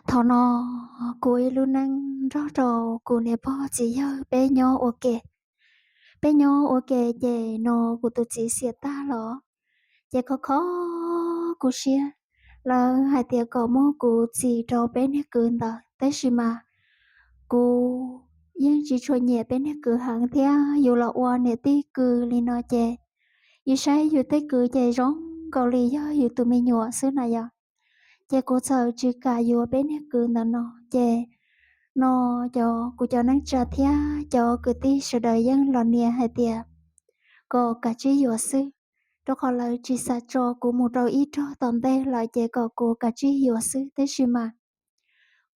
Thaum no kuv ib lub neej nrog rau kuv niam pog txiv yawg peb nyob ua ke. Peb nyob ua ke ces no kuv tus txiv xiam tag los, ces khov kho kuv siab. Lawv hais tias kom muab kuv txis rau peb niag kwv ntawd, tab sis mas kuv yeej tsis tshua nyiam peb niag kwv heev thiab, yus los ua niam tij kwv li no ces yus saib yus tej kwv ces zoo nkaus li yog yus tus me nyuam xwb na yom. Ces kuv txawm tsis kam yuav peb niag kwv ntawm no, ces no cov kuv cov neej tsa thiab cov kwv tij sawv daws yeej los nias hais tias kom kav tsij yuav xwb, rau qhov lawv tsis xav tso kuv mus rau ib rog tom ntej lawm ces kom kuv kav tsij yuav xwb, tab sis mas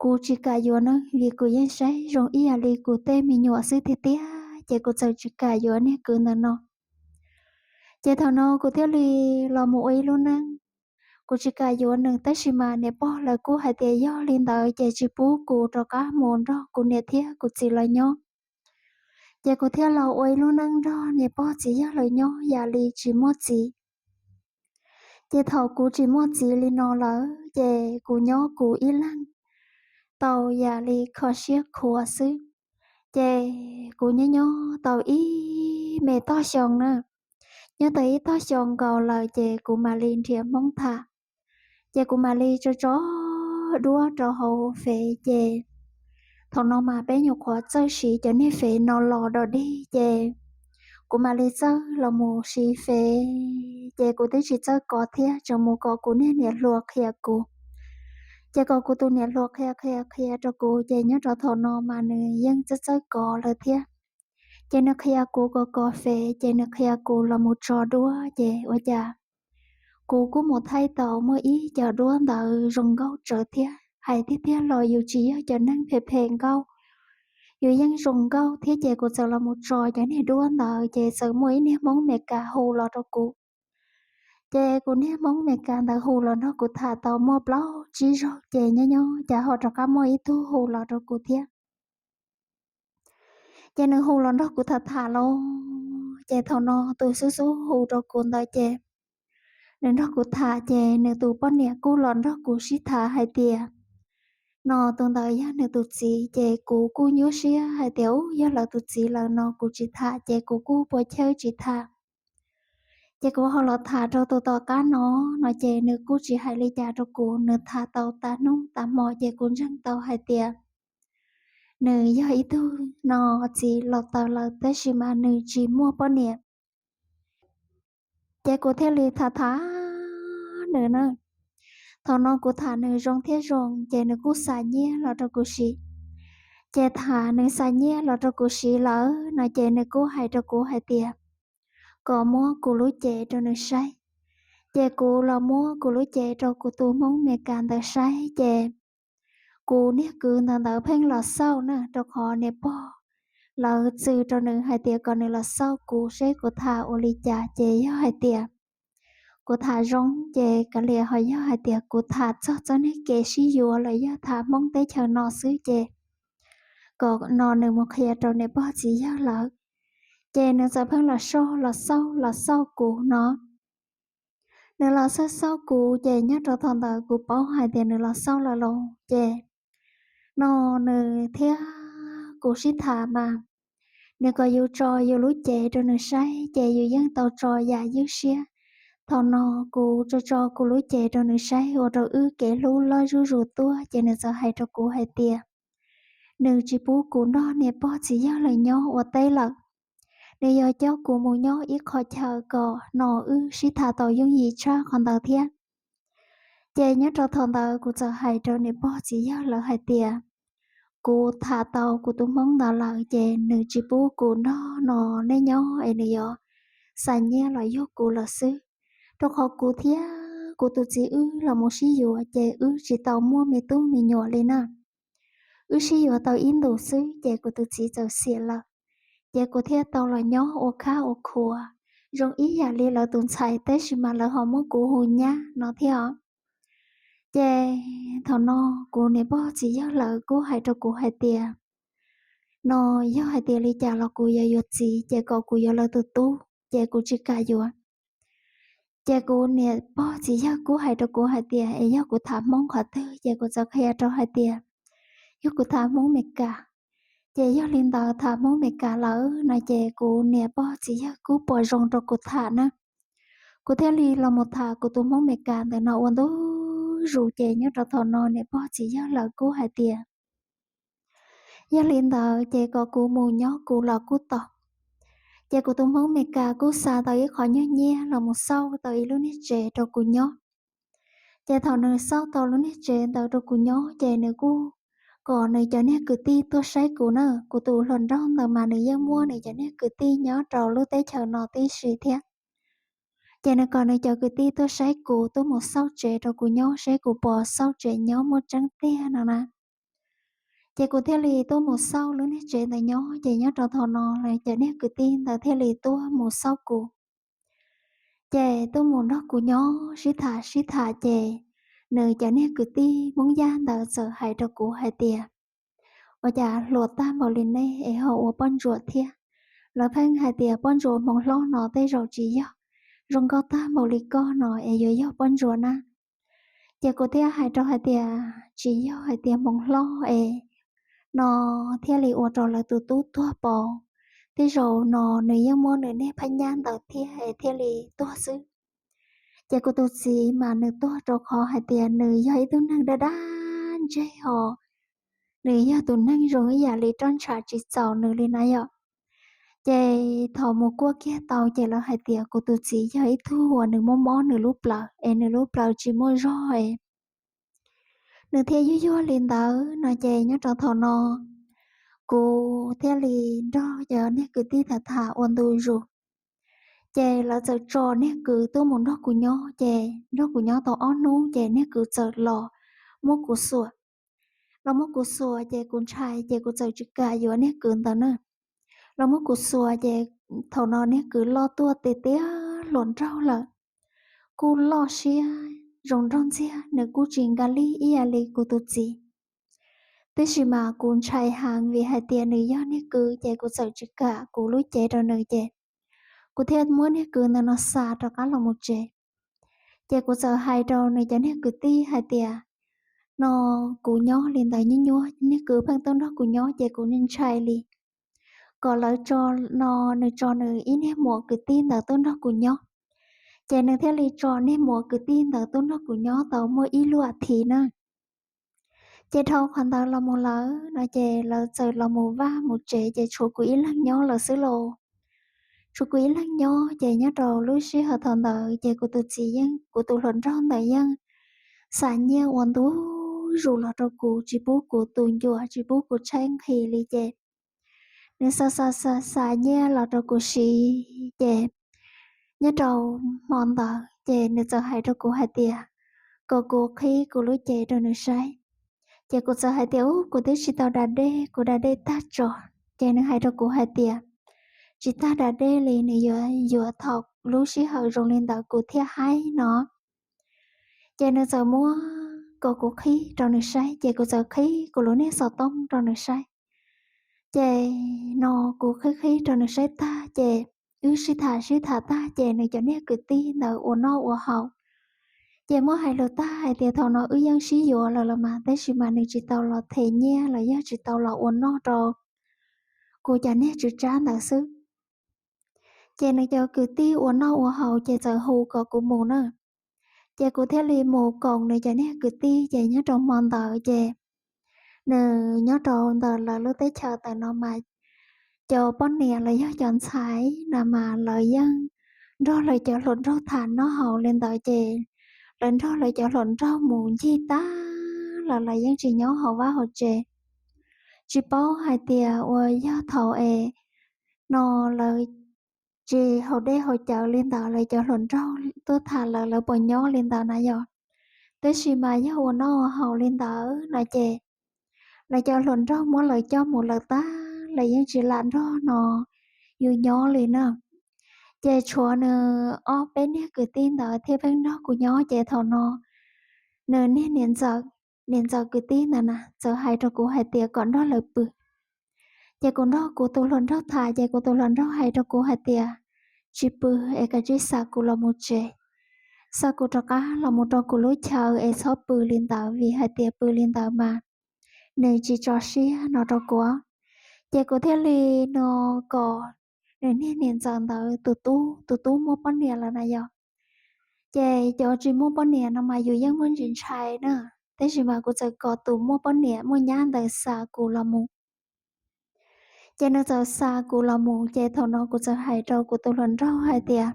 kuv tsis kam yuav ne, vim kuv yeej saib zoo ib yam li kuv tej me nyuam xwb tiag tiag, ces kuv txawm tsis kam yuav niag kwv ntawm no. Ces thaum no kuv thiaj li los mus ua ib lub neej, kuv tsis kam yuav nws, tab sis mas niam pog lawv kuj hais tias yog li ntawd ces tsis pub kuv rov qab mus nrog kuv niam thiab kuv txiv lawv nyob. Ces kuv thiaj los ua ib lub neej nrog niam pog txiv yawg lawv nyob yam li tsis muaj txiv. Ces thaum kuv tsis muaj txiv li no lawm ces kuv nyob kuv ib leeg tau yam li kho siab khuav xwb. Ces kuv nyob nyob tau ib me toj xyoo na, nyob tau ib toj xyoo nkaus lawm ces kuv mam li nrhiav Hmoob tham. Ces kuv mam li tso tso duab rau hauv fev, ces thaum no mas peb nyuam qhuav txawj siv cov niag fev no los dog dig, ces kuv mam li txawj los mus siv fev, ces kuv twb tsis txawj kov thiab, tseem mus kom kuv niag niam hluas qhia kuv. Ces kom kuv tus niam hluas qhia qhia qhia rau kuv, ces nyob rau thaum no mas nws yeej txawj txawj kov lawm thiab. Ces nws qhia kuv kom kov fev, ces nws qhia kuv los mus tso duab, ces ua cas kuv kuj mus thaij tau muaj ib co duab ntawd zoo nkauj tsawv thiab. Hais tiag tiag los yus tsis yog cov neeg phem phem nkauj, yus yeej zoo nkauj thiab, ces kuv txawm los mus tso cov niag duab ntawd, ces txawm muaj ib niag Hmoob Meskas hu los rau kuv. Ces kuv niag Hmoob Meskas ntawd hu los nrog kuv tham tau muaj plaub tsib zaug, ces nyob nyob cas ho rov qab muaj ib tug hu los rau kuv thiab. Ces nws hu los nrog kuv tham tham los, ces thaum no tus xub xub hu rau kuv ntawd ces nws nrog kuv tham, ces nws tus poj niam kuj los nrog kuv sib tham hais tias no tus ntawd yog nws tus txiv, ces kuv kuj nyuaj siab hais tias ub, yog lawv tus txiv lawm no kuv tsis tham, ces kuv kuj pua chawj tsis tham. Ces kuv ho los tham rau tus tom qab no, no ces nws kuj tsis hais li cas rau kuv, nws tham tau tas hnub tas hmo, ces kuv ntseeg tau hais tias nws yog ib tug no txiv los tawm lawm, tab sis mas nws tsis muaj poj niam. Ces kuv thiaj li tham tham nws na. Thaum no kuv tham nws zoo thiab zoo, ces nws kuj xa nyiaj los rau kuv siv. Ces thaum nws xa nyiaj los rau kuv siv lawm no, ces nws kuj hais rau kuv hais tias kom muab kuv lub cev rau nws saib. Ces kuv los muab kuv lub cev rau kuv tus Hmoob Meskas ntawd saib, ces kuv niag kwv ntawd ntawd pheej los xauj na, rau qhov niam pog lawv txwv rau nws hais tias kom nws los xauj kuv seb kuv tham ua li cas, ces yog hais tias kuv tham zoo ces kav liam, ho yog hais tias kuv tham txog txoj niag kev sib yuav los yog tham Hmoob teb chaws no xwb, ces kom no nws mus qhia rau niam pog txiv yawg lawv. Ces nws txawm pheej los xauj los xauj los xauj kuv no. Nws los xauj xauj kuv, ces nyob rau thaum ntawd kuv paub hais tias nws los xauj lawm los, ces no nws thiab kuv sib tham mas nws kom yus tso yus lub cev rau nws saib, ces yus yeej tau tso yam ywj siab. Thaum no kuv tso tso kuv lub cev rau nws saib, ua rau wb kev hlub loj zuj zus tuaj, ces nws txawm hais rau kuv hais tias nws tsis pub kuv nrog niam pog txiv yawg lawv nyob ua teb lawm. Nws yog coj kuv mus nyob ib qho chaw kom no wb sib tham tau yooj yim tshaj qhov ntawd thiab. Ces nyob rau thaum ntawd kuv txawm hais rau niam pog txiv yawg lawv hais tias kuv tham tau kuv tus Hmoob ntawd lawm, ces nws tsis pub kuv nrog no nej nyob es nws yuav xa nyiaj los yug kuv lawm xwb. Rau qhov kuv thiab kuv tus txiv wb los mus sib yuav, ces wb tsis tau muaj me tub me nyuam li na. Wb sib yuav tau ib ntus xwb, ces kuv tus txiv txawm xiam lawm. Ces kuv thiaj tau los nyob ua khab ua khuav zoo ib yam li lawv tus ntxhais, tab sis mas lawv ho muab kuv hu nyab no thiab os. Ces thaum no kuv niam pog txiv yawg lawv kuj hais rau kuv hais tias no yog hais tias li cas los kuv yuav yuav txiv, ces kom kuv yuav lawv tus tub, ces kuv tsis kam yuav. Ces kuv niam pog txiv yawg kuj hais rau kuv hais tias es yog kuv tham Hmoob qhov twg, ces kuv txawm qhia rau hais tias yog kuv tham Hmoob Meskas. Ces yog li ntawd tham Hmoob Meskas lawm no ces kuv niam pog txiv yawg kuj pom zoo rau kuv tham na. Kuv thiaj li los mus tham kuv tus Hmoob Meskas ntawm no ua ntu zus, ces nyob rau thaum no niam pog txiv yawg lawv kuj hais tias yog li ntawd ces kom kuv mus nyob kuv los kuj tau. Ces kuv tus Hmoob Meskas kuj xa tau ib qho nyuag nyiaj los mus xauj tau ib lub niag tsev rau kuv nyob. Ces thaum nws xauj tau lub niag tsev ntawd rau kuv nyob ces nws kuj kom nws cov niag kwv tij tuaj saib kuv na. Kuv tus hluas nraug ntawd mas nws yeej muaj nws cov niag kwv tij nyob rau lub teb chaws no tib si thiab. Ces nws kom nws cov kwv tij tuaj saib kuv, tuaj mus xauj tsev rau kuv nyob, saib kuv puas xauj tsev nyob muaj tseeb tiag no na. Ces kuv thiaj li tuaj mus xauj lub niag tsev ntawd nyob, ces nyob rau thaum no lawv cov niag kwv tij ntawd thiaj li tuaj mus xauj kuv. Ces tuaj mus nrog kuv nyob sib tham sib tham ces nws cov niag kwv tij Hmoob Yaj ntawd txawm hais rau kuv hais tias, ua cas hluas tag npaum li nej es ho ua poj ntsuam thiab? Lawv pheej hais tias poj ntsuam hmoov hlob no tej zaum tsis yog, zoo nkauj tag npaum li koj no es yuav yog poj ntsuam na. Ces kuv thiaj hais rau hais tias tsis yog hais tias hmoov hlob es no thiaj li ua rau lawv tus tub tuag pov, tej zaum no nws yeej muab nws niag phab nyaj ntawd thiab es thiaj li tuag xwb. Ces kuv tus txiv mas nws tuag rau qhov hais tias nws yog ib tug neeg daj daj ntseg os, nws yog tus neeg zoo ib yam li roj ntsha tsis txaus nws li na yom. Ces thaum mus kuaj kiag tau ces lawv hais tias kuv tus txiv yog ib tug uas nws mob mob nws lub plawv es nws lub plawv tsis muaj zog es nws thiaj yuag yuag li ntawd no. Ces nyob rau thaum no kuv thiaj li nrog cov niag kwv tij tham tham ua ntu zus. Ces lawv txawm tso niag kwv tuaj mus nrog kuv nyob, ces nrog kuv nyob tau ob hnub ces niag kwv txawm los muab kuv xuas. Los muab kuv xuas ces kuv ntshai ces kuv txawm tsis kam yuav niag kwv ntawd na. Los muab kuv xuas ces thaum no niag kwv loj tuaj tiag tiag hluas nraug lawm, kuj loj siab zoo nraug ntxiag, nws kuj tsis nka lij ib yam li kuv tus txiv. Tiam sis mas kuv ntshai heev vim hais tias nws yog niag kwv ces kuv txawm tsis kam kuv lub cev rau nws ces kuv thiaj muab niag kwv ntawd no xa rov qab los mus tsev. Ces kuv txawm hais rau nws cov niag kwv tij hais tias no kuv nyob li ntawd nyuaj nyuaj, niag kwv pheej tuaj nrog kuv nyob ces kuv ntshai li kom lawv tso, no nws tso nws ib niag muam kwv tij ntawd tuaj nrog kuv nyob. Ces nws thiaj li tso niag muam kwv tij ntawd tuaj nrog kuv nyob tau muaj ib lub as thiv na. Ces dhau qhov ntawd los mus lawm no ces lawv txawm los mus vaj mus tsev ces tshuav kuv ib leeg nyob lawm xwb lauj. Tshuav kuv ib leeg nyob ces nyob rau lub sij hawm thaum ntawd ces kuv tus txiv yeej, kuv tus hluas nraug ntawd yeej xa nyiaj ua ntu zus los rau kuv, tsis pub kuv tu ncua, tsis pub kuv tshaib nqhis li ces nws xa xa xa xa nyiaj los rau kuv siv ces nyob rau hmo ntawd ces nws txawm hais rau kuv hais tias kom kuv qhib kuv lub cev rau nws saib. Ces kuv txawm hais tias ub, kuv twb tsis tau da dej, kuv da dej tag tso. Ces nws hais rau kuv hais tias tsis tag da dej li, nws yuav yuav thaum lub sij hawm zoo li ntawd kuv thiaj haib no. Ces nws txawm muab kom kuv qhib rau nws saib, ces kuv txawm qhib kuv lub niag xov tooj rau nws saib. Ces no kuv qhib qhib rau nws saib tag ces wb sib tham sib tham tag ces nws cov niag kwv tij ntawd ua noj ua haus. Ces muab hais lus tag hais tias thaum no wb yeej sib yuav lawm los mas, tab sis mas nws tsis tau los them nyiaj los yog tsis tau los ua noj rau kuv cov niag tswv tsab ntawd xwb. Ces nws cov kwv tij ua noj ua haus ces txawm hu kom kuv mus na. Ces kuv thiaj li mus koom nws cov niag kwv tij, ces nyob rau hmo ntawd ces nws nyob rau ntawm lawv lub teb chaws ntawm no mas cov poj niam los yog cov ntxhais na mas lawv yeej nrog lawv cov hluas nraug tham noj haus li ntawd ces lawv nrog lawv cov hluas nraug mus ncig tag los lawv yeej tsis nyob hauv vaj hauv tsev. Tsis paub hais tias uas yog thaum es no lawv tsis haus dej haus cawv li ntawd lawv cov hluas nraug tuaj tham lawv, lawv puas nyob li ntawd na yom. Tab sis mas yog ua noj ua haus li ntawd no ces lawv cov hluas nraug muab lawv coj mus lawm tag, lawv yeej tsis lam nrog no yus nyob li na. Ces tshuav nws ob peb niag kwv tij ntawd thiaj pheej nrog kuv nyob, ces thaum no nws niag niam ntxawm, niam ntxawm kwv tij ntawd na txawm hais rau kuv hais tias kom nrog lawv pw. Ces kuv nrog kuv tus hluas nraug tham, ces kuv tus hluas nraug hais rau kuv hais tias tsis pw es kav tsij xa kuv los mus tsev. xa kuv rov qab los mus rau kuv lub chaw es txhob pw li ntawd, vim hais tias pw li ntawd mas nws tsis tso siab no rau kuv. Ces kuv thiaj li no kom nws niag niam ntxawm ntawd tus tub, tus tub muaj poj niam lawm na yog. Ces cov tsis muaj poj niam no mas yus yeej muaj ntsis ntshai na, tab sis mas kuv txawm kom tus muaj poj niam muaj nyab ntawd xa kuv los mus. Ces nws txawm xa kuv los mus, ces thaum no kuv txawm hais rau kuv tus hluas nraug hais tias,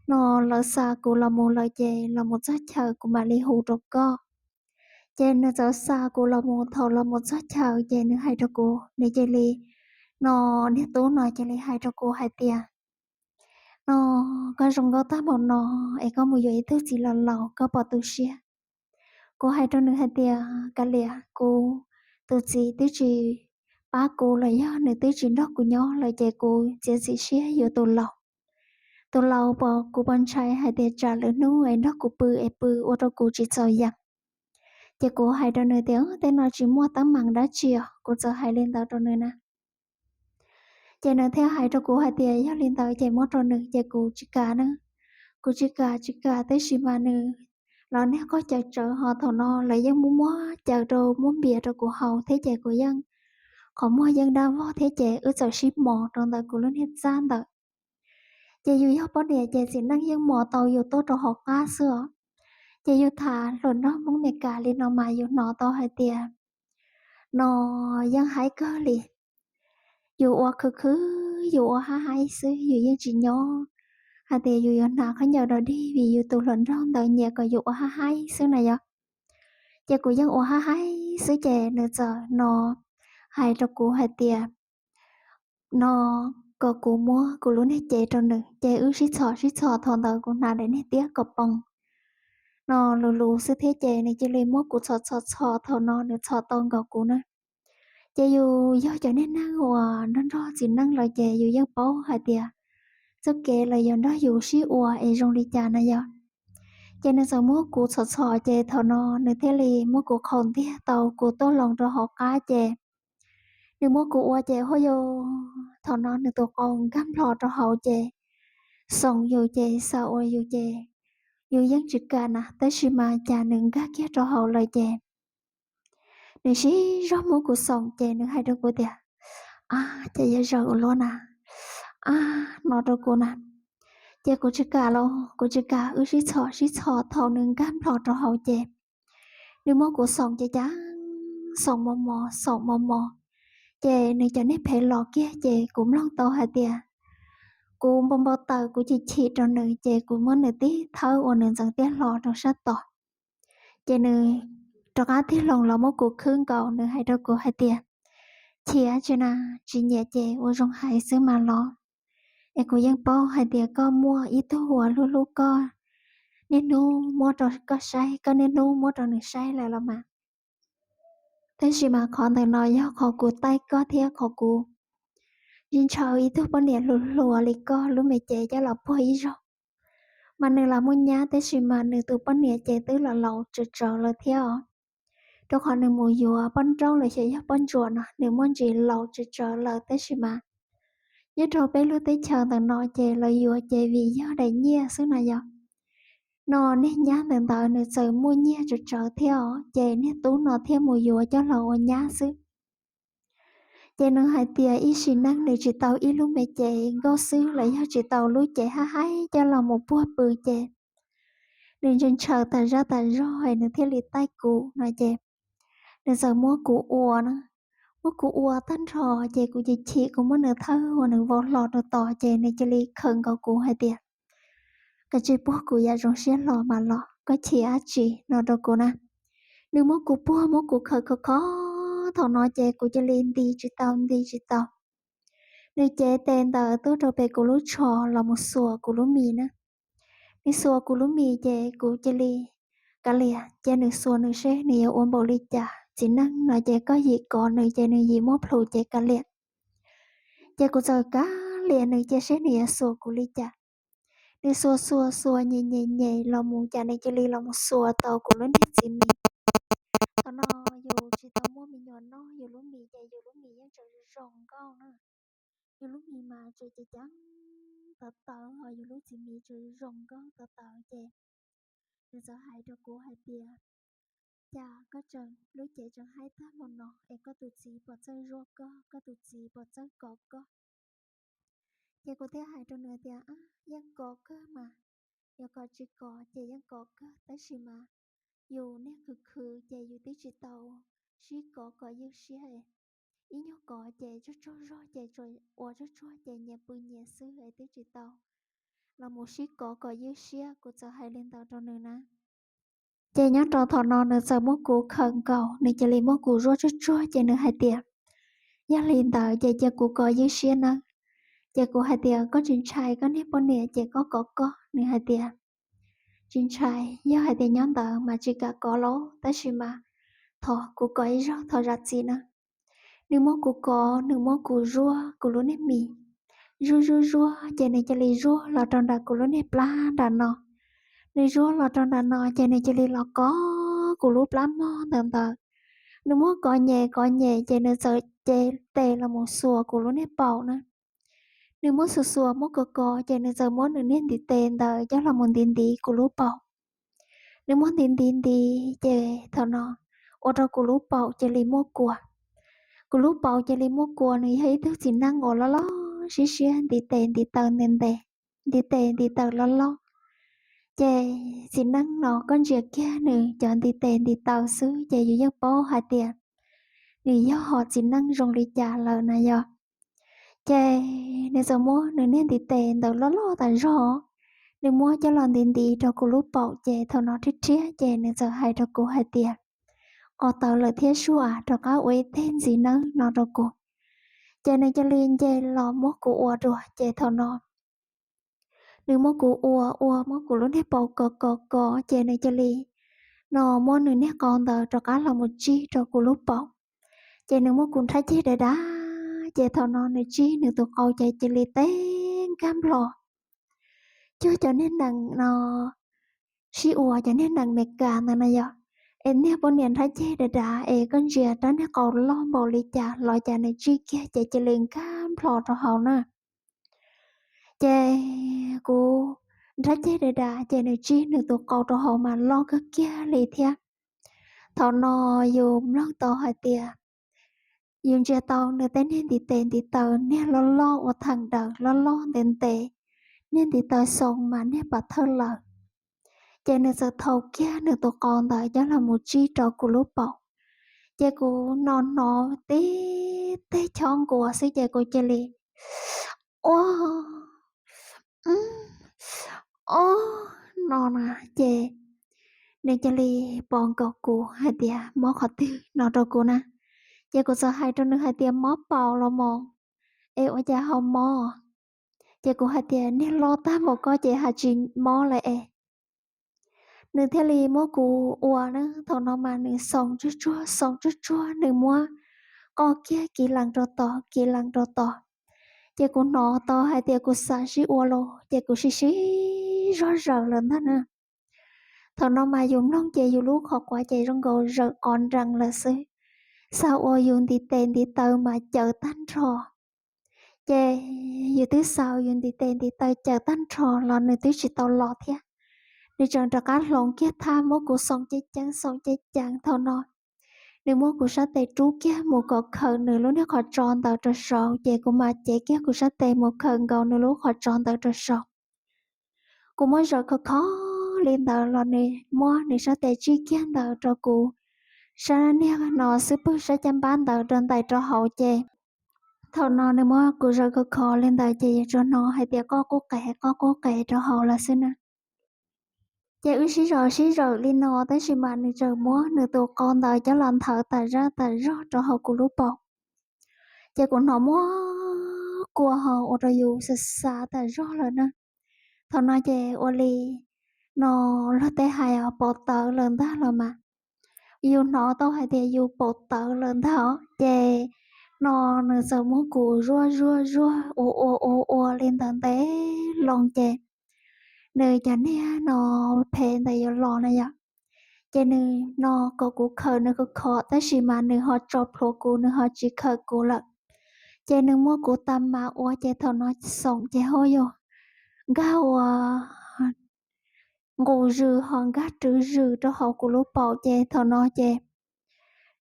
no lawv xa kuv los mus lawm ces los mus txog chaw kuv mam li hu rau koj. Ces nws txawm xa kuv los mus, thaum los mus txog chaw ces nws hais rau kuv, nws cia li, no niag tub no cia li hais rau kuv hais tias, no koj zoo nkauj tag npaum no es koj mus yuav ib tug txiv laus laus koj puas tu siab? Kuv hais rau nws hais tias, kav liam, kuv tus txiv twb tsis pab kuv los yog nws twb tsis nrog kuv nyob lawm ces kuv txiav txim siab yuav tus laus. Tus laus puas, kuv puas ntshai hais tias tsam lwm hnub es nrog kuv pw es pw ua rau kuv tsis txaus yeem. Ces kuv hais rau nws tias, tej no tsis muaj teeb meem dab tsi os, kuv txawm hais li ntawd rau nws na. Ces nws thiaj hais rau kuv hais tias yog li ntawd ces muab rau nws, ces kuv tsis kam na. Kuv tsis kam tsis kam tab sis mas nws los niag qoj cawv tsawv ho thaum no lawv yeej muab muab cawv rau muab npias rau kuv haus thiab ces kuv yeej, qhov muag yeej daj vog thiab ces wb txawm sib mos rau ntawm kuv lub niag txaj ntawd. Ces yus yog poj niam ces txiv neej yeej mos tau yus tuaj rau hauv qab xwb os. Ces yus tham hluas nraug Hmoob Meskas li no mas yus hnov tau hais tias, no yeej haib kawg li. Yus ua khwv khwv, yus ua haib haib xwb, yus yeej tsis nyob hais tias yus yuav hnav khaub ncaws dog dig vim yus tus hluas nraug ntawd nyiam kom yus ua haib haib xwb na yog. Ces kuv yeej ua haib haib xwb ces nws txawm no hais rau kuv hais tias, no kom kuv muab kuv lub niag cev rau nws, ces wb sib txhom sib txhom, thaum ntawd kuv hnav daim niag tiab kom poom no luv luv xwb thiab ces nws cia li muab kuv txhom txhom txhom, thaum no nws txhom tau nkaus kuv na. Ces yus yog cov niag neeg uas nrog nrog txiv neej lawm ces yus yeej paub hais tias txoj kev lawv yuav nrog yus sib ua es zoo li cas na yog. Ces nws txawm muab kuv txhom txhom ces thaum no nws thiaj li muab kuv qhaus ntiag tau kuv tuaj loo rau hauv qab ces nws muab kuv ua ces huaj yau, thaum no nws tus qau nkag nplho rau hauv ces xoom yus ces xa ua yus ces yus yeej tsis kam na, tab sis mas cas nws nkag kiag rau hauv lawm ces nws sib zog muab kuv xoom ces nws hais rau kuv tias, a, ces yog zaws ua luaj na, a, no rau kuv na. Ces kuv tsis kam los, kuv tsis kam, wb sib txhom sib txhom, thaum nws nkag nplho rau hauv ces nws muab kuv xoom ces cas xoom mos mos xoom mos mos, ces nws cov niag phev los kiag ces kuv mloog tau hais tias kuv npau npau taws, kuv chim chim rau nws ces kuv muab nws tib thawb uas nws ntxeev tiaj hlo rau sab tod. Ces nws rov qab tig loo los muab kuv khwb nkaus, nws hais rau kuv hais tias, chim dab tsi na, tsis nyiam ces ua zoo hais xwb mas los, es kuv yeej paub hais tias koj muaj ib tug uas hlub hlub koj, niaj hnub muab rau koj saib, koj niaj hnub muab rau nws saib lawm los mas. Tab sis mas qhov ntawm no yog qhov kuv taij koj thiab qhov kuv ntshaw ib tug poj niam hluas hluas li koj lub me cev coj los puag ib zaug. Mas nws los muaj nyab tab sis mas nws tus poj niam ces twb los laus tsawv tsawv lawm thiab os. Rau qhov nws mus yuav poj nrauj los xyov yog poj ntsuam no, nws muaj ntsis laus tsawv tsawv lawm tab sis mas nyob rau peb lub teb chaws ntawm no ces lawv yuav ces vim yog daim nyiaj xwb no yog. No niag nyab ntawm ntawd nws txawm muaj nyiaj tsawv tsawv thiab os, ces niag tub no thiaj mus yuav coj los ua nyab xwb. Ces nws hais tias ib sim neej nws tsis tau ib lub me cev nkauj xwb los yog tsis tau lub cev haib haib coj los mus puag pw ces nws ntshaw ntshaw tas zaj tas zog es nws thiaj li taij kuv no ces nws txawm muab kuv ua na, muab kuv ua tag nrho ces kuv chim chim, kuv muab nws thawb ua nws vau hlo rau tod ces nws cia li khawm nkaus kuv hais tias, koj tsis puag kuv yam zoo siab hlo mas los, koj chim dab tsi no rau kuv na. Nws muab kuv puag muab kuv khawm khov kho, thaum no ces kuv cia li nti tsis tau nti tsis tau. Nws cev tes ntawm tuaj rau pem kuv lub tsho los mus xuas kuv lub mis na. Nws xuas kuv lub mis ces kuv cia li kav liam, ces nws xuas nws seb nws yuav ua npaum li cas, txiv neej no ces koj yim kov nws ces nws yim muab plhus ces kav liam. Ces kuv txawm kav liam nws cia seb nws yuav xuas kuv li cas. Nws xuas xuas xuas nyem nyem nyem los mus cas nws cia li los mus xuas tau kuv lub niag txiv mis. Thaum no yus tsis tau muaj me nyuam noj, yus lub mis ces yus lub mis yeej tseem zoo nkauj na. Yus lub mis mas tseem ceev ceev tawv tawv, ho yus lub txiv mis tseem zoo nkauj tawv tawv ces Nws txawm hais rau kuv hais tias, cas koj tseem lub cev tseem haib tag npaum no es koj tus txiv puas txawj zuaj koj, koj tus txiv puas txawj kov koj? Ces kuv thiaj hais rau nws tias, yeej kov kawg mas, yog kov tsis kov ces yeej kov kawg, tab sis mas yus niag khwv khwv ces yus twb tsis tau sib kov kom ywj siab. Ib nyuag kov ces tsuag tsuag zog ces ua tsuag tsuag ces nyias pw nyias xwb es twb tsis tau los mus sib kov kom ywj siab, kuv txawm hais li ntawd rau nws na. Ces nyob rau thaum no nws txawm muab kuv khawm nkaus, nws cia li muab kuv zuaj tsuag tsuag ces nws hais tias, yog li ntawd ces cia kuv kov ywj siab nawb. Ces kuv hais tias, koj tsis ntshai koj niag poj niam ces koj kov koj? Nws hais tias, tsis ntshai, yog hais tias nyob ntawd mas tsis kam kov los, tab sis mas thov kuv kov ib zaug thov zam txim na. Nws muab kuv kov, nws muab kuv zuaj kuv lub niag mis, zuaj zuaj zuaj ces nws cia li zuaj los rau nram kuv lub niag plab nram no. Nws zuaj los rau nram no ces nws cia li los kov kuv lub plab mog ntawd ntawd. Nws muab kov nyem kov nyem ces nws txawm cev tes los mus xuas kuv lub niag paum na. Nws muab xuas xuas muab kov kov ces nws txawm muab nws niag ntiv tes ntawd coj los mus ntiv ntiv kuv lub paum. Nws muab ntiv ntiv ntiv ces thaum no ua rau kuv lub paum cia li muaj kua. Kuv lub paum cia li muaj kua, nws yog ib tug txiv neej uas loj loj siab siab, ntiv tes ntiv taw ntev ntev, ntiv tes ntiv taw loj loj. Ces txiv neej no koj ntsia kiag nws cov ntiv tes ntiv taw xwb ces yus yeej paub hais tias nws yog hom txiv neej zoo li cas lawm na yog. Ces nws txawm muab nws niag ntiv tes ntawd loj loj tas zog, nws muab coj los ntiv ntiv rau kuv lub paum ces thaum no rhiab rhiab ces nws txawm hais rau kuv hais tias, qos tawv lawm thiab sua, rov qab ua ib teg ntxiv nawb no rau kuv. Ces nws cia li nce los muab kuv ua dua ces thaum no nws muab kuv ua ua muab kuv lub niag paum kov kov kov ces nws cia li no muab nws niag qau ntawd rov qab los mus tsig rau kuv lub paum. Ces nws muab kuv nrhab ceg dav dav ces thaum no nws tsig nws tus qau ces cia li teb nkag nplo cuag cov niag nees no sib ua cov niag nees Meskas ntawd na yog. Es niag poj niam nrhab ceg dav dav es koj ntsia rab niag qau loj npaum li cas los cas nws tsig kiag ces cia li nkag nplo rau hauv na. Ces kuv nrhab ceg dav dav ces nws tsig nws tus qau rau hauv mas loj kawg kiag li thiab. Thaum no yus mloog tau hais tias, yus ntsia tau nws tej niag ntiv tes ntiv taw niag loj loj ua theem daws loj loj ntev ntev, niag ntiv taw xoo mas niag pas thawj lawm. Ces nws txawm thau kiag nws tus qau ntawd coj los mus tsig rau kuv lub paum. Ces kuv no hnov tib teg chob nkuas xwb ces kuv cia li ua o no na. Ces nws cia li pom nkaus kuv hais tias mob qhov twg no rau kuv na. Ces kuv txawm hais rau nws hais tias mob paum los mos, es ua cas ho mob? Ces kuv hais tias niag loj tag npaum koj ces hais tsis mob lawm es. Nws thiaj li muab kuv ua na, thaum no mas nws xoo tsuag tsuag xoo tsuag tsuag, nws muab qoj kiag kiv lees rau tod kiv lees rau tod. Ces kuv hnov tau hais tias kuv xav sib ua los ces kuv sib sib zog zawm lawm ntag na. Thaum no mas yus mloog ces yus lub qhov quav ces zoo nkaus zawm qos nrees lawm xwb. Xav ua yus ntiv tes ntiv taw mas cawv tag nrho. Ces yus twb xav yus ntiv tes ntiv taw cawv tag nrho los nws twb tsis tau los thiab. Nws tseem rov qab hloov kiag thaj muab kuv xoo ceev ceev xoo ceev ceev thaum no. Nws muab kuv sab tes rub kiag mus kom khaws nws lub niag qhov tso ntawd rau saud ces kuv mam cev kiag kuv sab tes mus khaws nkaus nws lub qhov tso ntawd rau saud. Kuv muab zawm khov kho li ntawd los nws muab nws sab tes tsij kiag ntawd rau kuv sab niag no xub pwg sab caj npab ntawd rau ntais rau hauv ces thaum no nws muab kuv zawm khov kho li ntawd ces yus tsuas hnov hais tias qoj qub qev qoj qub qev rau hauv lawm xwb na. Ces wb sib zawm sib zawm li no tab sis mas nws tseem muab nws tus qau ntawd coj los nthawv tas zaj tas zog rau hauv kuv lub paum. Ces kuv hnov muab kua ho ua rau yus xav xav tas zog lawm na. Thaum no ces ua li no luag tej hais os paum tawv lawm ntag los mas. Yus hnov tau hais tias yus paum tawv lawm ntag os ces no nws txawm muab kuv zuaj zuaj zuaj ua ua ua ua li ntawd ntev loo ces nws cov niag no phem ntawd yuav los na yom. Ces nws no kom kuv khaws nws khov kho tab sis mas nws ho tso plhuav kuv, nws ho tsis khaws kuv lawm. Ces nws muab kuv tag mas ua ces thaum no xoom ces ho yog nkag ua nqus zws ho nkag rwv zws rau hauv kuv lub paum ces thaum no ces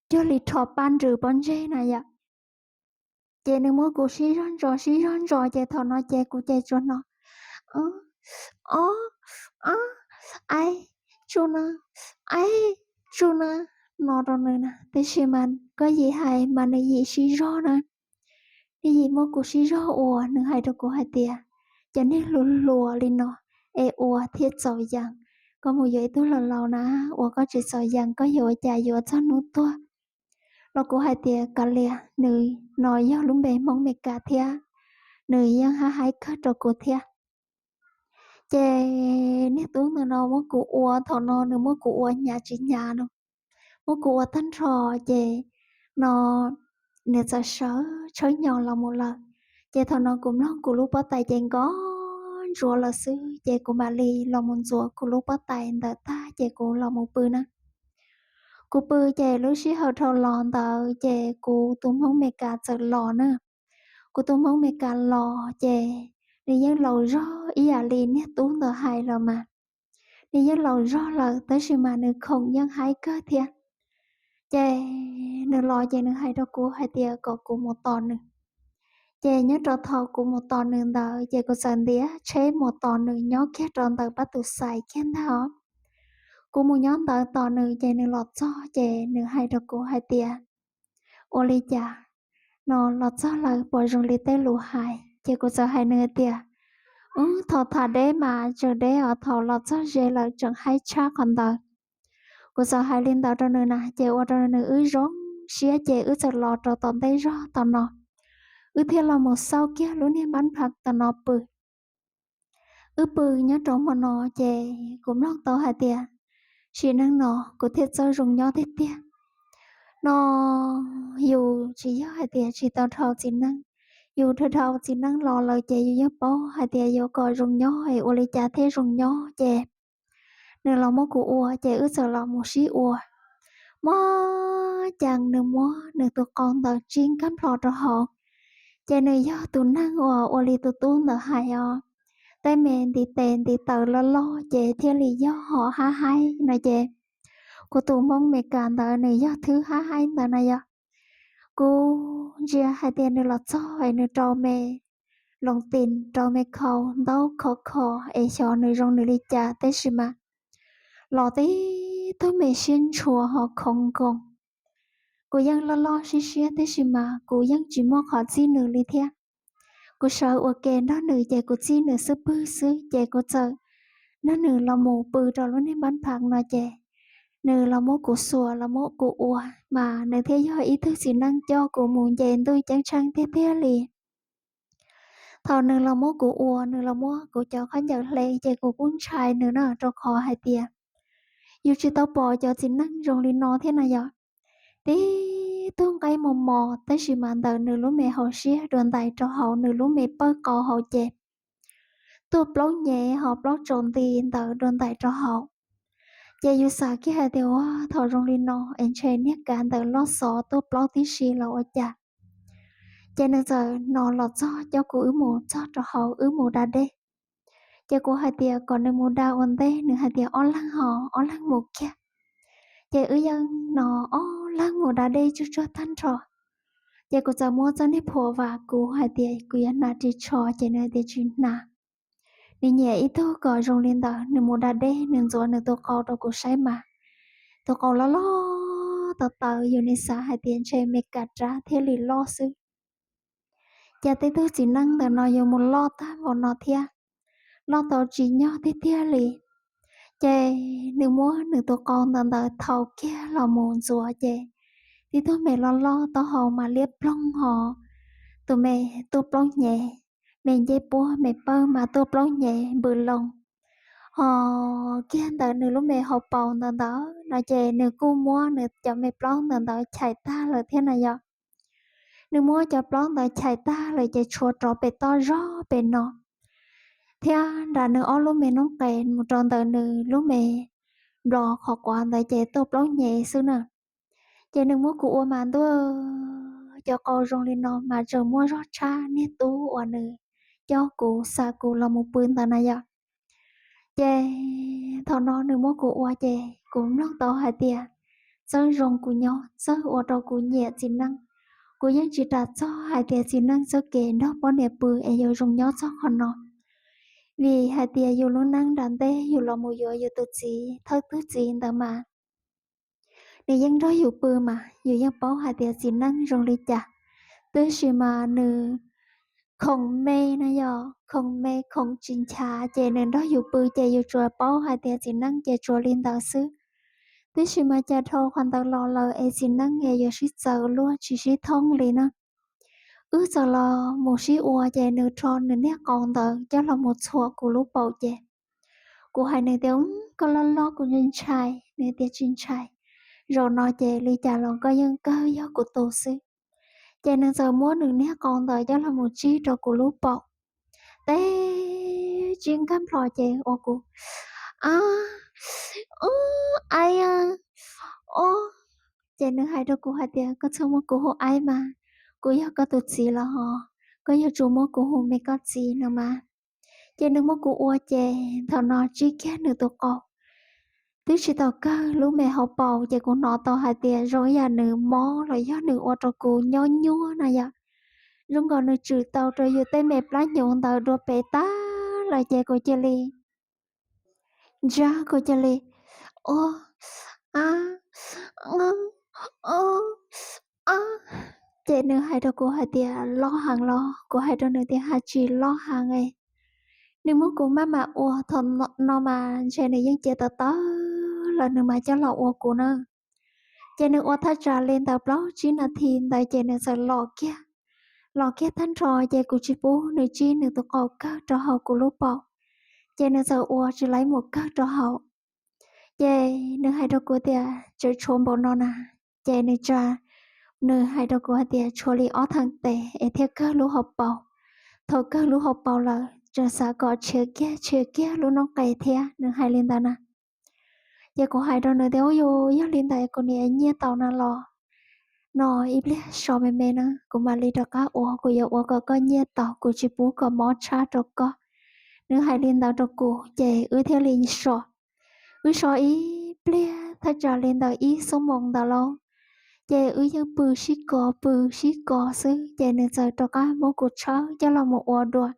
cuag li rho paj nrws pob ntseg na yom. Ces nws muab kuv sib zog ntso sib zog ntso ces thaum no ces kuv ces tsuas hnov, o, o, aib, tsuj na, aib, tsuj na, no rau nws na. Tiam sis mas koj yim hais mas nws yim sib zog na. Nws yim muab kuv sib zog ua, nws hais rau kuv hais tias, cov neeg hluas hluas li no es ua thiaj txaus yees. Koj mus yuav ib tug laus laus na, ua koj tsis txaus yees koj yuav ua cas yuav txog hnub tuag. Los kuv hais tias kav liam, nws no yog lub npe Hmoob Meskas thiab, nws yeej hab haib kawg rau kuv thiab. Ces niag tub ntawm no muab kuv ua, thaum no nws muab kuv ua hnyav tsis hnyav no, muab kuv ua tag nrho ces no nws txawm sawv tshawb hnyo los mus lawm. Ces thaum no kuv mloog kuv lub pob tais ces nkos ntsuav lawm xwb ces kuv mam li los mus ntxuav kuv lub pob tais ntawd tag ces kuv los mus pw na. Kuv pw ces lub sij hawm dhau los ntawd ces kuv tus Hmoob Meskas txawm los na. Kuv tus Hmoob Meskas los ces nws yeej laus zog ib yam li niag tub ntawd hais lawm mas. Nws yeej laus zog lawm tab sis mas nws khoom yeej haib kawg thiab. Ces nws los ces nws hais rau kuv hais tias kom kuv mus tos nws. Ces nyob rau thaum kuv mus tos nws ntawd ces kuv txawm ntiav tsheb mus tos nws nyob kiag rau ntawm pab tus xais kiag ntag os. Kuv mus nyob ntawd tos nws ces nws los txog ces nws hais rau kuv hais tias, ua li cas no los txog lawm puas zoo li tej lus hais? Ces kuv txawm hais nws tias, ub, thaum tham deb mas tseem deb os, thaum los txog ze lawm tseem haib tshaj qhov ntawd. Kuv txawm hais li ntawd rau nws na ces ua rau nws wb zoo siab ces wb txawm los rau tom ntej zog tom no, wb thiaj los mus xauj kiag lub niag npab phav tom no pw. Wb pw nyob rau hmo no ces kuv mloog tau hais tias, sim neej no kuv thiaj txawj zoo nyob tiag tiag. No yus tsis yog hais tias tsis tau dhau txiv neej, yus dhau dhau txiv neej los lawm ces yus yeej paub hais tias yuav kom zoo nyob es ua li cas thiaj zoo nyob ces nws los muab kuv ua ces wb txawm los mus sib ua. Muaj cas nws muab nws tus qau ntawd tsib nkag nplho rau hauv, ces nws yog tus neeg uas ua li tus tub ntawd hais os, tej me ntiv tes ntiv taw loj loj ces thiaj li yog ho hab haib no ces kuv tus Hmoob Meskas ntawd nws yog thwb hab haib ntawd na yog. Kuv ntsia hais tias nws los txog es nws rau me loos tis rau me khau ntaub khov kho es xyov nws zoo nws li cas tab sis mas los tib tug me siab ntshua ho khoov nkoos. Kuv yeej loj loj siab siab tab sis mas kuv yeej tsis muaj qhov txib nws li thiab. Kuv sawv ua ke nrog nws ces kuv txib nws xub pwg xwb ces kuv txawm nrog nws los mus pw rau lub niag npab phav no ces nws los muab kuv xuas los muab kuv ua, mas nws thiaj yog ib tug txiv neej coj kuv mus nce ntuj ceeb tsheej tiag tiag li. Thaum nws los muab kuv ua, nws los muab kuv cov khaub ncaws hle ces kuv kuj ntshai nws na, rau qhov hais tias yus tsis tau pom cov txiv neej zoo li no thiab na yog. Tib tug nqaij mos mos tab sis mas ntawm nws lub me hauv siab dua ntais rau hauv nws lub me pawg qau hauv ces tuaj plaub nyem ho plaub tsaus nti ntawd dua ntais rau hauv. Ces yus xav kiag hais tias ua thaum zoo li no es ntshe niag kav ntawd loj xov tuaj plaub tib si los ua cas. Ces nws txawm no los txog coj kuv wb mus txog rau hauv wb mus da dej. Ces kuv hais tias kom nws mus da ua ntej, nws hais tias ob leeg ho, ob leeg mus kiag. Ces wb yeej no ob leeg mus da dej tsuag tsuag tag nrho. Ces kuv txawm muab txoj niag phuam vam kuv hais tias kuv yuav hnav ris tsho ces nws hais tias tsis hnav. Nws nyiam ib tug kom zoo li ntawd, nws mus da dej nws ntxuav nws tus qau rau kuv saib mas tus qau loj loj tawv tawv, yus nim xav hais tias ntshe me kas rab thiaj li loj xwb. Cas tej tug txiv neej ntawm no yuav mus loj tag npaum no thiab, loj tau tsis nyog tiag tiag li. Ces nws muab nws tus qau ntawd ntawd thau kiag los mus ntxuav ces tib tug me loj loj taub hau mas liab ploog ho, tus me tuaj plaub nyem, me ncej puab me pawg mas tuaj plaub nyem npws loo. Ho kiag ntawd nws lub me hauv paus ntawd ntawd no ces nws kuj muab nws cov me plaub ntawd ntawd chais tag lawm thiab na yom. Nws muab cov plaub ntawd chais tag lawm ces tshuav rov pem toj zog pem no, thiab nram nws ob lub me noob qes mus rau ntawm nws lub me nplos qhov quav ntawd ces tuaj plaub nyem xwb na. Ces nws muab kuv ua mas ntuj, cov qau zoo li no mas tseem muaj zog tshaj niag tub uas nws coj kuv xa kuv los mus pw ntawd na yom. Ces thaum no nws muab kuv ua ces kuv mloog tau hais tias txawj zoo kuv nyob, txawj ua rau kuv nyiam txiv neej. Kuv yeej tsis ras txog hais tias txiv neej txoj kev nrog poj niam pw es yuav zoo nyob txog qhov no, vim hais tias yus lub neej nram ntej yus los mus yuav yus tus txiv thawj tug txiv ntawd mas nws yeej nrog yus pw mas yus yeej paub hais tias txiv neej zoo li cas. Tab sis mas nws khoom me no, yog khoom me khoom tsis nchav ces nws nrog yus pw ces yus tsuas paub hais tias txiv neej ces tsuas li ntawd xwb. Tab sis mas cas dhau qhov ntawd los lawm es txiv neej es yuav sib txawv luaj tsis sib thooj li na. Wb txawm los mus sib ua ces nws rho nws niag qau ntawd coj los mus txhuam kuv lub paum ces kuv hais nws tias, koj loj loj kuv ntshai ntshai. Nws tias tsis ntshai, zaum no ces li cas los koj yeej kawg yog kuv tus xwb. Ces nws txawm muab nws niag qau ntawd coj los mus tsib rau kuv lub paum, teb tsib nkag nplho ces ua kuv, a, aib, o. Ces nws hais rau kuv hais tias koj txhob muab kuv hu aib mas, kuv yog koj tus txiv los ho, koj yuav tsum muab kuv hu me koj txiv no mas. Ces nws muab kuv ua ces thaum no tsib kiag nws tus qau, twb tsis tau kawg lub me hauv paus ces kuv hnov tau hais tias zoo ib yam nws mob los yog nws ua rau kuv nyob nyuaj na yom. Zoo nkaus nws tshwm tau rau yus tej me plab hnyuv ntawd dua pem tag lawm ces kuv cia li ntsia, kuv cia li, o, a, o, a. Ces nws hais rau kuv hais tias loj heev los? Kuv hais rau nws tias ha tsis loj heev es. Nws muab kuv maj mam ua, thaum no mas ntshe nws yeej cia tawv tawv los nws mam coj los ua kuv na. Ces nws ua thaj tsam li ntawd plaub tsib nas this ntawd ces nws txawm los kiag. Los kiag tag nrho ces kuv tsis pub nws tsib nws tus qau kawg rau hauv kuv lub paum, ces nws txawm ua tsis laib mus kawg rau hauv. Ces nws hais rau kuv tias tseem tshuav npaum no na. Ces nws tsa, nws hais rau kuv hais tias tshuav li ob theem tes es thiaj kawg lub hauv paus. Thaum kawg lub hauv paus lawm tseem xav kom tshiav kiag tshiav kiag lub noob qes thiab, nws hais li ntawd na. Ces kuv hais rau nws tias u, yog li ntawd kuv niam nyiaj tau na los, no ib pliag so me me na kuv mam li rov qab ua, kuv yuav ua kom koj nyiaj tau, kuv tsis pub kom mob tshaj rau koj. Nws hais li ntawd rau kuv ces wb thiaj li so. Wb so ib pliag thaj tsam li ntawm ib xuab moos ntawd lauj, ces wb yeej pw sib kos pw sib kos xwb ces nws txawm rov qab muab kuv tshawb coj los mus ua dua.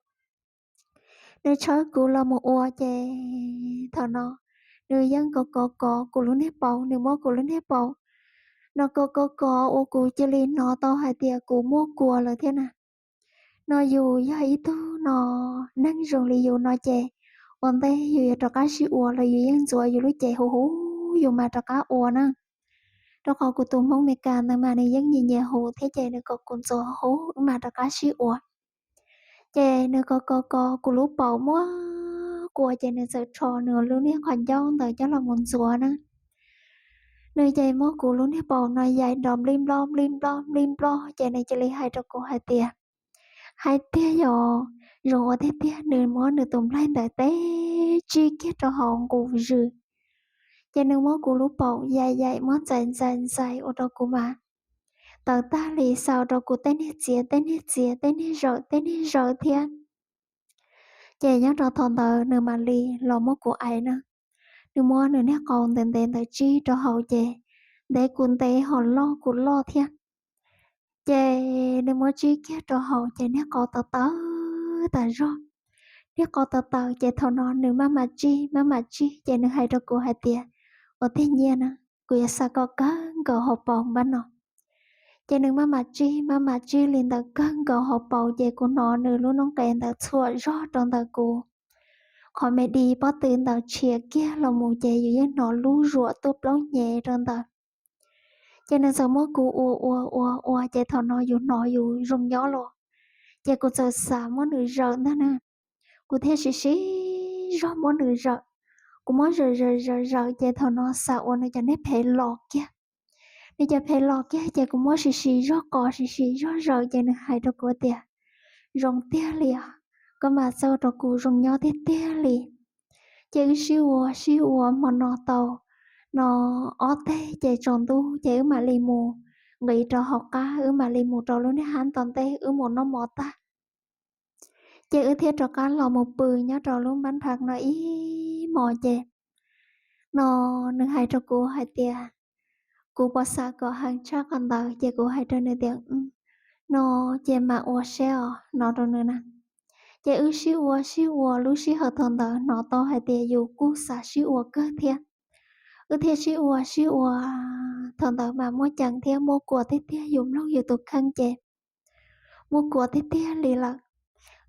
Nws tshawb kuv los mus ua ces thaum no nws yeej kov kov kov kuv lub niag paum, nws muab kuv lub niag paum no kov kov kov ua kuv cia li hnov tau hais tias kuv muaj kua lawm thiab na. No yus yog ib tug no neeg zoo li yus no ces ua ntej yus yuav rov qab sib ua los yus yeej ntxuav yus lub cev huv huv yus mam rov qab ua na. Rau qhov kuv tus Hmoob Meskas ntawd mas nws yeej nyiam nyiam huv thiab ces nws kom kuv ntxuav huv wb mam rov qab sib ua. Ces nws kov kov kov kuv lub paum muaj kua ces nws txawm rho nws lub niag qhov ncauj ntawd coj los mus ntxuav na. Nws ces muab kuv lub niag paum no yaim nrov nplij nploj nplij nploj nplij nploj ces nws cia li hais rau kuv hais tias, hais tiag yog, zoo ua tiag tiag, nws muab nws tus nplaig ntawd teb tsib kiag rau hauv nqus zws. Ces nws muab kuv lub paum yaim yaim muab ntxais ntxais ntxais ua rau kuv mas tawv tag li, xa ua rau kuv tej niag txiav tej niag txiav tej niag zawm tej niag zawm thiab. Ces nyob rau thaum ntawd nws mam li los muab kuv aim na. Nws muab nws niag qau ntev ntev ntawd tsib rau hauv ces ntev kuv ntev ho loj kuv loj thiab. Ces nws muab tsib kiag rau hauv ces niag qau tawv tawv tas zog. Niag qau tawv tawv ces thaum no nws maj mam tsib maj mam tsib ces nws hais rau kuv hais tias, ua tiag nyiaj na, kuv yuav xa koj kawg nkaus hauv paus npab no. Ces nws maj mam tsib maj mam tsib li ntawd kawg nkaus hauv paus ces kuv hnov nws lub noob qes ntawd txhuam zog rau ntawm kuv. Qhov me di pob tw ntawd tshiav kiag los mus ces yus yeej hnov lub zuam tuaj plaub hnyev rau ntawd. Ces nws txawm muab kuv ua ua ua ua ces thaum no yus hnov yus zoo nyob los, ces kuv txawm xav muab nws zawm ntag na. Kuv thiaj siv siv zog muab nws zawm. Kuv muab zawm zawm zawm zawm ces thaum no xav ua nws cov niag phev los kiag. Nws cov phev los kiag ces kuv muab siv siv zog qos siv siv zog zawm ces nws hais rau kuv tias, zoo tiag li os, koj mas txawj rau kuv zoo nyob tiag tiag li. Ces wb sib ua sib ua hmo no tau no ob teg ces tsaus ntuj ces wb mam li mus nqis rau hauv qab, wb mam li mus rau lub niag hab tom ntej wb mus noj mov tag. Ces wb thiaj rov qab los mus pw nyob rau lub npab nrhav no ib hmo ces no nws hais rau kuv hais tias kuv puas xav kom heev tshaj qhov ntawd ces kuv hais rau nws tias no ces mam ua seb os no rau nws na. Ces wb sib ua sib ua lub sij hawm thaum ntawd hnov tau hais tias yus kuj xav sib ua kawg thiab. Wb thiaj sib ua sib ua, thaum ntawd mas muaj ceem thiab muaj kua tiag tiag, yus mloog yus tus kheej ces muaj kua tiag tiag li lawm.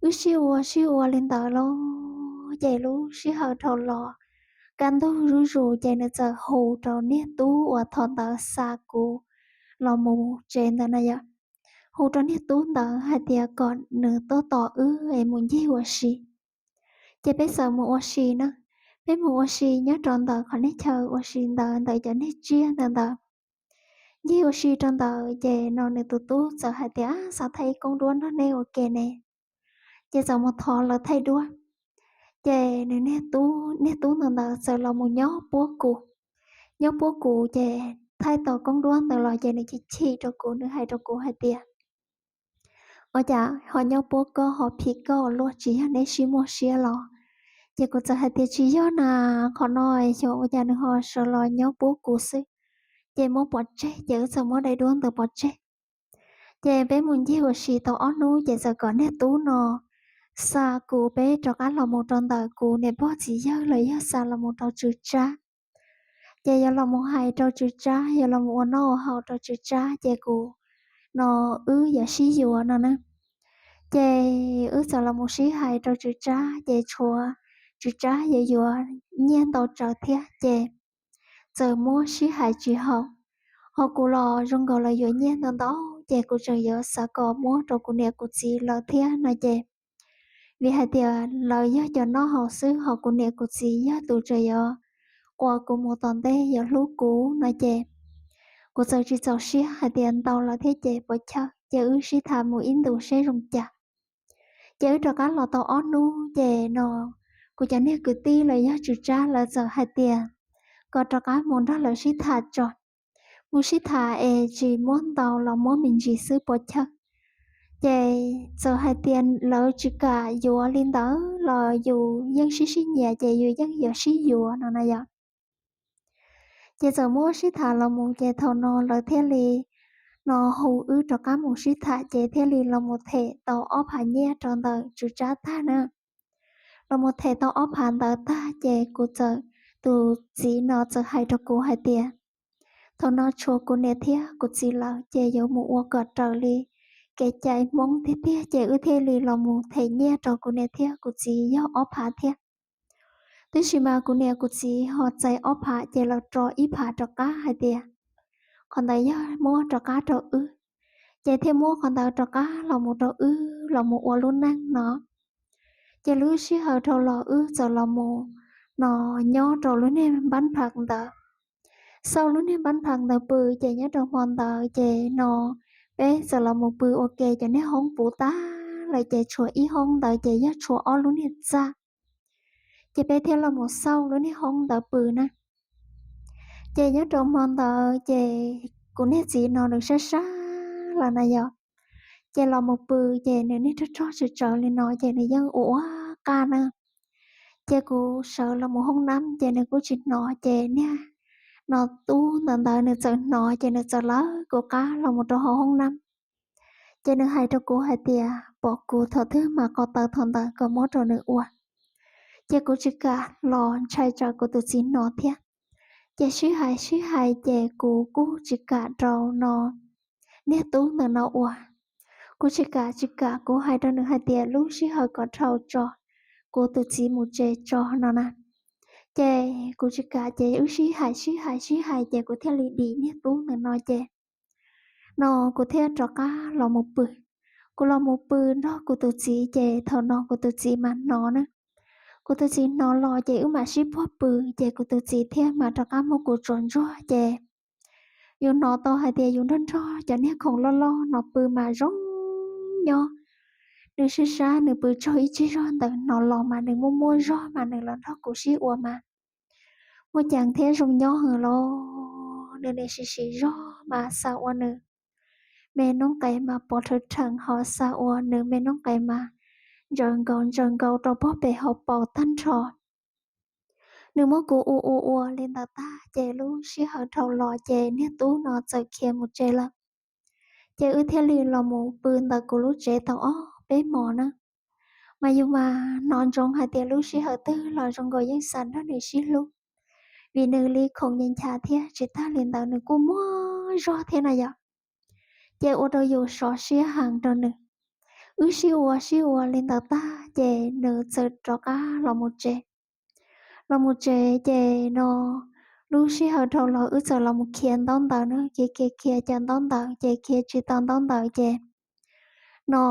Wb sib ua sib ua li ntawd los ces lub sij hawm dhau los kaj ntug zuj zus ces nws txawm hu rau niag tub uas thaum ntawd xa kuv los mus tsev ntawd na yom. Hu rau niag tub ntawd hais tias kom nws tuaj tos wb es mus ncig ua si. Ces peb txawm mus ua si na. Peb mus ua si nyob rau ntawm qhov niag chaw ua si ntawd ntawm cov niag tsiaj ntawd ntawd. Ncig ua si rau ntawd ces no nws tus tub txawm hais tias xav thaij ib koob duab nrog nej ua ke ne. Ces txawm mus thov lawv thaij duab. Ces nws niag tub, niag tub ntawd ntawd txawm los mus nyob puab kuv. Nyob puab kuv ces thaij tau koob duab ntawd los ces nws chim chim rau kuv, nws hais rau kuv hais tias ua cas ho nyob puab koj ho phim koj ua luaj, tsis yog neb sib muaj siab los? Ces kuv txawm hais tias tsis yog na, qhov no xyov ua cas nws ho sawv los nyob puab kuv xwb. Ces muab pov tseg, ces wb txawm muab daim duab ntawd pov tseg. Ces peb mus ncig ua si tau ob hnub ces txawm kom niag tub no xa kuv peb rov qab los mus rau ntawm kuv niam pog txiv yawg los yog xa los mus rau tswv tsab. Ces yuav los mus hais rau tswv tsab, yuav los mus ua noj ua haus rau tswv tsab ces kuv no wb yuav sib yuav no na. Ces wb txawm los mus sib hais rau tswv tsab ces tshuav tswv tsab yuav yuav nyiaj ntau tsawv thiab ces txawm muab sib hais tsis haum. Ho kuv los zoo nkaus lawv yuav nyiaj ntau ntau ces kuv tseem yuav xav kom muab rau kuv niam kuv txiv lawv thiab no ces vim hais tias lawv yog cov noj haus xwb ho kuv niam kuv txiv yog tus tseem yuav ua kuv mus tom ntej, yuav hlub kuv no ces kuv txawm tsis txaus siab hais tias ntau lawm thiab ces puas chawj ces wb sib tham mus ib ntus seb zoo cas. Ces wb rov qab los tau ob hnub ces no kuv cov niag kwv tij los yog tswv tsab lawv txawm hais tias kom rov qab mus nrog lawv sib tham tso. Mus sib tham es tsis muab ntau los muab me ntsis xwb puas chawj. Ces txawm hais tias lawv tsis kam yuav li ntawd los yus yeej sib sib nyiam ces yus yeej yuav sib yuav no na yom. Ces txawm muab sib tham los mus ces thaum no lawv thiaj li no hu wb rov qab mus sib tham ces thiaj li los mus them tau ob phav nyiaj rau ntawm tswv tsab tag na. Los mus them tau ob phav ntawd tag ces kuv txawm, tus txiv no txawm hais rau kuv hais tias thaum no tshuav kuv niam thiab kuv txiv lawm ces yuav mus ua kom raws li kev cai Hmoob tiag tiag ces wb thiaj li los mus them nyiaj rau kuv niam thiab kuv txiv yog ob phav thiab. Tab sis mas kuv niam kuv txiv ho txais ob phav ces lawv rho ib phav rov qab hais tias qhov ntawd yog muab rov qab rau wb, ces thiaj muab qhov ntawd rov qab los mus rau wb los mus ua lub neej no. Ces lub sij hawm dhau los wb txawm los mus no nyob rau lub niag npab nphav ntawd. Xauj lub niag npab nphav ntawd pw ces nyob rau hmo ntawd ces no peb txawm los mus pw ua ke cov niag hoob puv tag lawm ces tshuav ib hoob ntawd ces yog tshuav ob lub niag txaj. Ces peb thiaj los mus xauj lub niag hoob ntawd pw na. Ces nyob rau hmo ntawd ces kuv niag txiv no nws sab sab los na yom, ces los mus pw ces nws niag rog rog tsawv tsawv li no ces nws yeej ua ua qaj na. Ces kuv sawv los mus hoob nab ces nws kuj tsis hnov ces niag no tub ntawd ntawd nws txawm hnov ces nws txawm lawv kuv qab los mus rau hauv hoob nab. Ces nws hais rau kuv hais tias pom kuv thaum twg mas ko taw thaum ntawd kom muab rau nws ua. Ces kuv tsis kam los ntshai tsam kuv tus txiv hnov thiab. Ces sib hais sib hais ces kuv kuj tsis kam rau no niag tub ntawm no ua. Kuv tsis kam tsis kam, kuv hais rau nws hais tias lub sij hawm kom dhau tso, kuv tus txiv mus tsev tso no na. Ces kuv tsis kam ces wb sib hais sib hais sib hais ces kuv thiaj li dim niag tub ntawm no ces no kuv thiaj rov qab los mus pw. Kuv los mus pw nrog kuv tus txiv ces thaum no kuv tus txiv mas hnov na. Kuv tus txiv hnov los ces wb mam sib puag pw ces kuv tus txiv thiaj mam rov qab muab kuv tsuas ntsuag ces yus hnov tau hais tias yus nrog nrog cov niag khoom loj loj no pw mas zoo nyob. Nws sib sab nws pw tsaug ib tsig zog ntawd hnov los mas nws muaj muaj zog mas nws los nrog kuv sib ua mas muaj ceem thiab zoo nyob heev los nws nws sim sim zog mas xa ua nws me noob qes mas pov rhawv rhees ho xa ua nws me noob qes mas ntsaws nkaus ntsaws nkaus rau pob pem hauv paus tag nrho. Nws muab kuv ua ua ua li ntawd tag ces lub sij hawm dhau los ces niag tub no txawm khiav mus tsev lawm. Ces wb thiaj li los mus pw ntawm kuv lub tsev tau ob peb hmos na. Mas yus mas hnov ntsoov hais tias lub sij hawm twg los zoo nkaus yeej xav nrog nws sib hlub, vim nws li khoom nyias ncha thiab tsis tag li ntawd nws kuj muaj zog thiab na yom. Ces ua rau yus sov siab heev rau nws. Wb sib ua sib ua li ntawd tag ces nws txawm rov qab los mus tsev. Los mus tsev ces no lub sij hawm dhau los wb txawm los mus khiav ntaub ntawv na, khiav khiav khiav cov ntaub ntawv ces khiav tsis tau ntaub ntawv ces no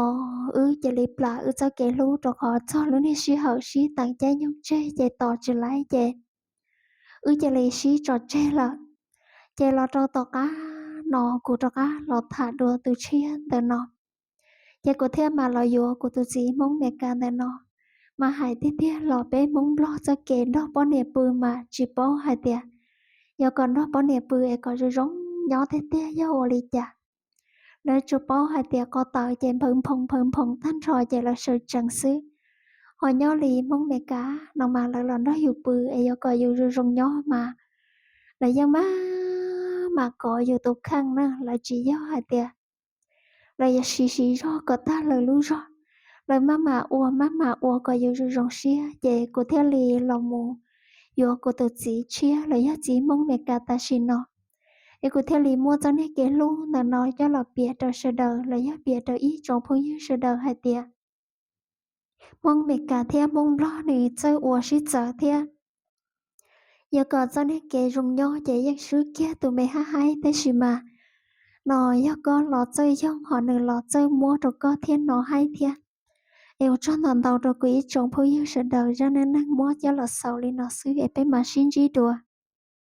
wb cia li plam wb txoj kev hlub rau qhov txog lub niag sij hawm sib teem caij nyoog tseg ces tos tsis laib ces wb cia li sib tso tseg lawm. Ces los rau tom qab no kuv rov qab los tham dua tus tshiab ntawm no. Ces kuv thiaj mam los yuav kuv tus txiv Hmoob Meskas ntawm no. Mas hais tiag tiag los peb Hmoob Nplog txoj kev nrog poj niam pw mas tsis paub hais tias yog kom nrog poj niam pw es kom zoo zoo nyob tiag tiag yog ua li cas. Lawv tsuas paub hais tias ko taw ces nphawv nphoov nphawv nphoov tag nrho ces lawv sawv tsees xwb. Ho nyob li Hmoob Meskas no mas lawv los nrog yus pw es yog kom yus zoo zoo nyob mas lawv yeej maj mam kov yus tus kheej na, lawv tsis yog hais tias lawv yuav siv siv zog kom tag lawv lub zog. Lawv maj mam ua maj mam ua kom yus zoo zoo siab ces kuv thiaj li los mus yuav kuv tus txiv tshiab los yog txiv Hmoob Meskas tam sim no. Es kuv thiaj li muab txoj niag kev hlub ntawm no coj los piav rau sawv daws los yog piav rau ib tsoom phooj ywg sawv daws hais tias Hmoob Meskas thiab Hmoob Nplog nws txawj ua sib txawv thiab. Yog kom txoj niag kev zoo nyob ces yeej swb kiag tus me hab haib, tab sis mas no yog koj los txawj yoog ho nws los txawj muab rau koj thiab no haib thiab. Es ua tsaug ntau ntau rau kuv ib tsoom phooj ywg sawv daws, zaj neej neeg muab coj los xaus li no xwb es peb mam sib ntsib dua.